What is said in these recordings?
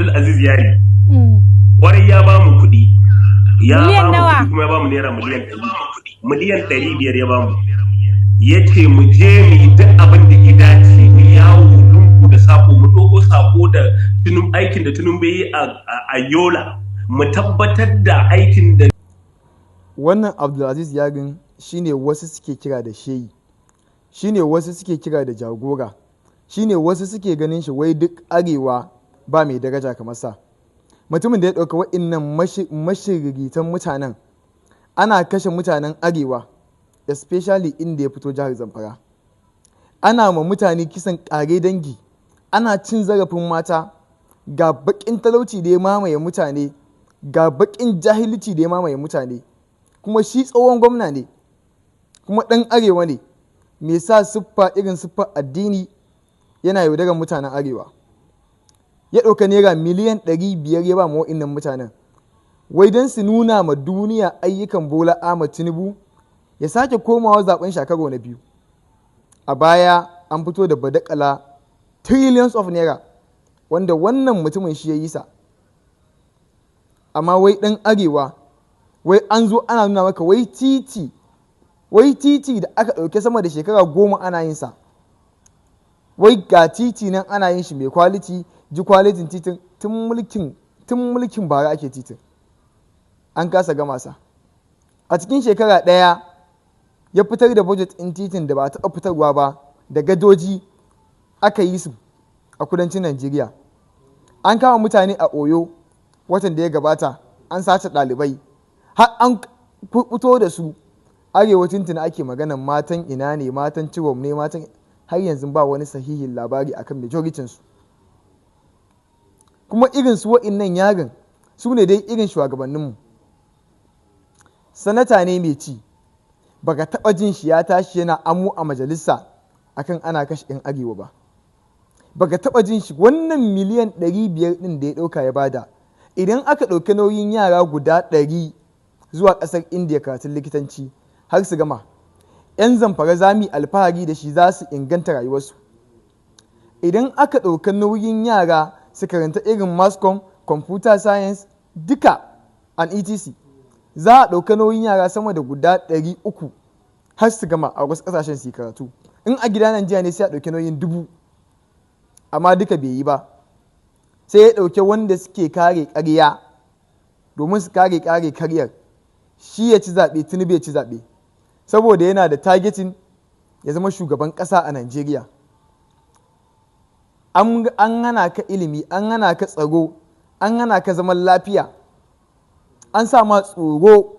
Abdulaziz Yari. Kwarai ya ba mu kuɗi. Ya Miliyan ba mu nawa? kuɗi, kuma ya ba mu naira miliyan 100. Miliyan 500 ya ba mu. Ya ce mu je mu yi duk abin da ya dace, mu yawo lungu da sako, mu ɗauko sako da tunun aikin da Tinubu yi a Yola. Mu tabbatar da aikin da Wannan Abdulaziz Yarin shine wasu suke kira da shehi, shine wasu suke kira da jagora, shine wasu suke ganin shi wai duk Arewa ba mai daraja kamar sa. Mutumin da ya ɗauka wa'innan mashiriritan mutanen, ana kashe mutanen Arewa, especially inda ya fito, jihar Zamfara, ana ma mutane kisan ƙare dangi, ana cin zarafin mata, ga baƙin talauci da ya mamaye mutane, ga baƙin jahilci da ya mamaye mutane. Kuma shi tsohon gwamna ne, kuma ɗan Arewa ne mai sa siffa irin siffa addini, yana yaudarar mutanen Arewa. Ya ɗauka naira miliyan 500 ya ba ma wa'innan mutanen, wai don su nuna ma duniya ayyukan Bola Ahmad Tinubu, ya sake komawa zaben shi a karo na biyu. A baya an fito da badakala trillions of naira wanda wannan mutumin shi ya yi sa. Amma wai ɗan Arewa, wai an zo ana nuna maka wai titi, wai titi da aka ɗauke sama da shekara 10 ana yin sa, wai ga titi nan ana yin shi mai quality. Ji qualityn titin, tun mulkin bara ake titin, an kasa gama sa. A cikin shekara ɗaya ya fitar da budget ɗin titin da ba a taɓa fitarwa ba, da gadoji aka yi su a kudancin Najeriya. An kama mutane a Oyo watan da ya gabata, an sace ɗalibai har an fito da su. Arewa tuntuna ake maganan matan ina ne, matan Cirom ne, matan har yanzu ba wani sahihin labari akan majorityn su. Kuma irin su wa'innan Yarin su ne dai irin shugabanninmu. Sanata ne mai ci, baka taɓa jin shi ya tashi yana amo a majalisa akan ana kashe 'yan Arewa ba. Baka taɓa jin shi. Wannan miliyan 500 ɗin da ya ɗauka ya bada, idan aka ɗauki nauyin yara guda 100 zuwa ƙasar Indiya karatun likitanci har su gama, 'yan Zamfara za mu yi alfahari da shi, za su inganta rayuwarsu. Idan aka ɗauka nauyin yara su karanta irin mass comm, computer science duka and etc, za a ɗauka nauyin yara sama da guda 300 har su gama a wasu ƙasashen su yi karatu. In a gida Najeriya ne, sai a ɗauki nauyin 1000. Amma duka bai yi ba, sai ya ɗauki wanda suke kare ƙarya domin su kare karyar, shi ya ci zaɓe. Tinubu ya ci zaɓe saboda yana da targeting ya zama shugaban ƙasa a Najeriya. An hana ka ilimi, an hana ka tsaro, an hana ka zaman lafiya, an sa ma tsoro.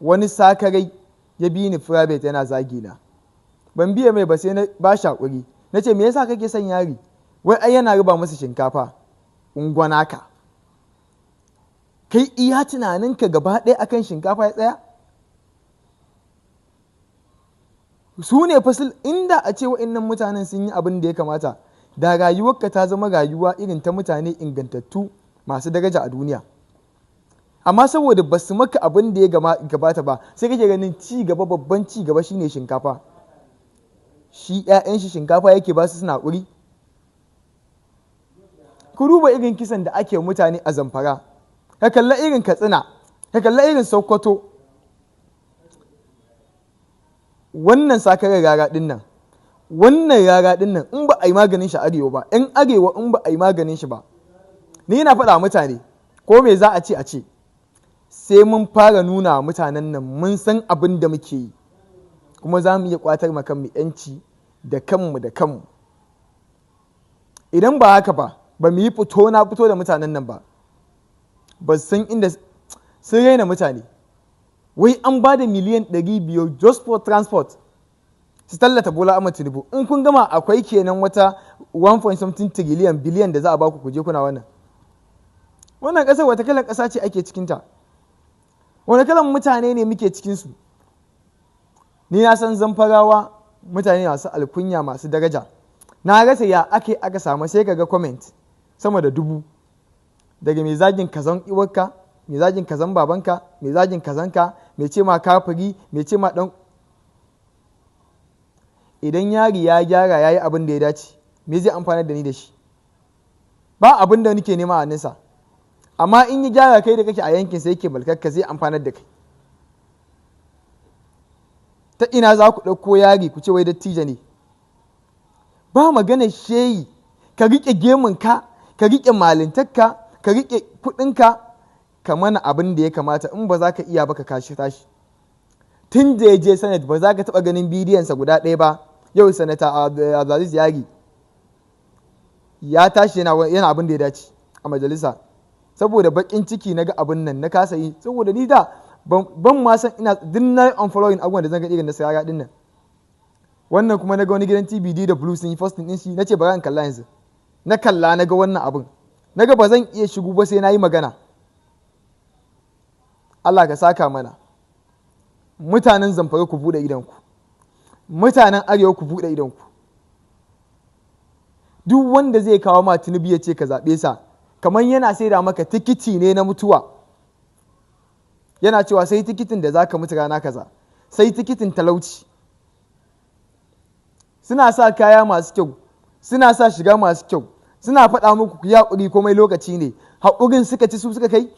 Wani sakarai ya bi ni private yana zagi na, ban biya mai ba, sai na ba shi hakuri. Na ce, "Me yasa kake son Yari?" Wai ai yana riba masa shinkafa. Ungwanaka, kai iya tunaninka gaba ɗaya akan shinkafa ya tsaya. Su ne fasil. Inda a ce wa'innan mutanen sun yi abin da ya kamata, da rayuwarka ta zama rayuwa irin ta mutane ingantattu masu daraja a duniya. Amma saboda ba su maka abin da ya gabata ba, sai kake ganin ci gaba, babban ci gaba shine shinkafa. Shi 'ya'yan shi shinkafa yake ba su suna ƙuri. Ku duba irin kisan da ake mutane a Zamfara, ka kalla irin Katsina, ka kalla irin Sokoto. Wannan sakarar rara din nan, wannan rara din nan, in ba a yi maganin shi Arewa ba, in Arewa in ba a yi maganin shi ba, ni yana faɗa mutane, ko me za a ce a ce, sai mun fara nuna mutanen nan mun san abin da muke yi, kuma za mu iya kwatar ma kanmu yanci da kanmu da kanmu. Idan ba haka ba, ba mu yi fito na fito da mutanen nan ba, ba san inda sun raina mutane. Wai an ba da miliyan 500 just for transport su tallata Bola Ahmad Tinubu. In kun gama, akwai kenan wata 1 something trillion biliyan da za a baku ku je kuna wannan. Wannan ƙasar wata kalan ƙasa ce ake cikinta? Wani kalan mutane ne muke cikinsu? Ni na san Zamfarawa mutane masu alkunya, masu daraja. Na rasa ya ake aka samu, sai kaga comment sama da 1000 daga mai zagin kazan iwarka, mai zagin kazan babanka, mai zagin kazanka, mai ce ma kafiri, mai ce ma dan. Idan Yari ya gyara, ya yi abin da ya dace, me zai amfana da ni da shi? Ba Ba abin da nake nema a nesa, amma in yi gyara, kai da kake a yankin sai yake mulkar ka, zai amfanar da kai. Ta ina za ku ɗauko Yari ku ce wai dattijo ne? Ba magana sheyi. Ka riƙe gemunka, ka riƙe malintarka, ka riƙe kuɗinka, ka mana abin da ya kamata. In ba za ka iya ba, ka kashi tashi. Tun da ya je Senate ba za ka taɓa ganin bidiyonsa guda ɗaya ba. Yau Sanata Abdulaziz Yari ya tashi yana abin da ya dace a majalisa. Saboda baƙin ciki na ga abin nan na kasa yi, saboda ni da ban ma san ina duk na unfollowing abubuwan da zan ga irin na sirara din nan. Wannan kuma na ga wani gidan TV da Blue sun yi posting din shi, na ce bari in kalla. Yanzu na kalla, na ga wannan abin, na ga ba zan iya shigo ba sai na yi magana. Allah ka saka mana. Mutanen Zamfara, ku buɗe idonku. Mutanen Arewa, ku buɗe idonku. Duk wanda zai kawo ma Tinubu ya ce ka zaɓe sa, kamar yana saida maka tikiti ne na mutuwa. Yana cewa sai tikitin da za ka mutu rana kaza, sai tikitin talauci. Suna sa kaya masu kyau, suna sa shiga masu kyau, suna faɗa muku ku yi haƙuri, komai lokaci ne. Haƙurin suka ci, su suka kai.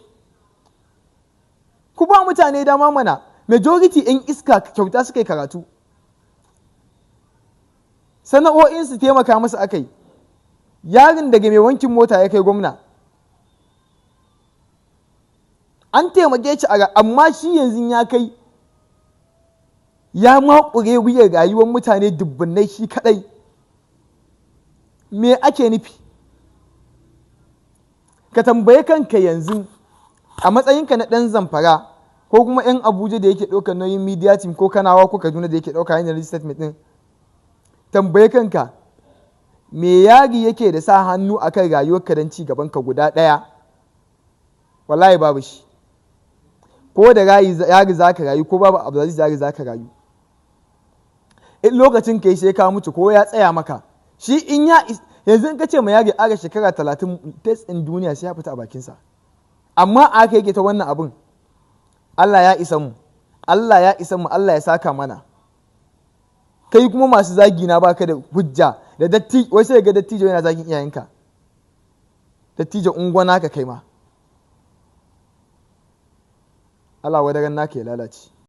Ku ba mutane dama mana. Majority 'yan iska kyauta suka yi karatu, sana'o'insu taimaka musu akai. Yarin daga mai wankin mota ya kai gwamna, an taimake shi a, amma shi yanzu ya kai ya makure wuyar rayuwar mutane dubbunai shi kadai. Me ake nufi? Ka tambaye kanka yanzu a matsayinka na ɗan Zamfara ko kuma 'yan Abuja da yake ɗaukar nauyin media team, ko Kanawa ko Kaduna da yake ɗauka hanyar statement ɗin. Tambaye kanka, me Yari yake da sa hannu a kan rayuwarka don ci gabanka guda ɗaya? Wallahi babu shi. Ko da Yari za ka rayu, ko babu Abdulaziz Yari za ka rayu. In lokacin kai sai ka mutu ko ya tsaya maka shi in ya yanzu, in ka ce ma Yari ƙara shekara 30, test ɗin duniya sai ya fita a bakinsa. Amma aka yake ta wannan abin. Allah ya isa mu, Allah ya isa mu, Allah ya saka mana. Kai kuma masu zagi na, baka da hujja da datti. Wai sai ga dattijo yana zagin iyayenka. Dattijo, ungwana ka kai ma. Allah wadaran naka ya lalace.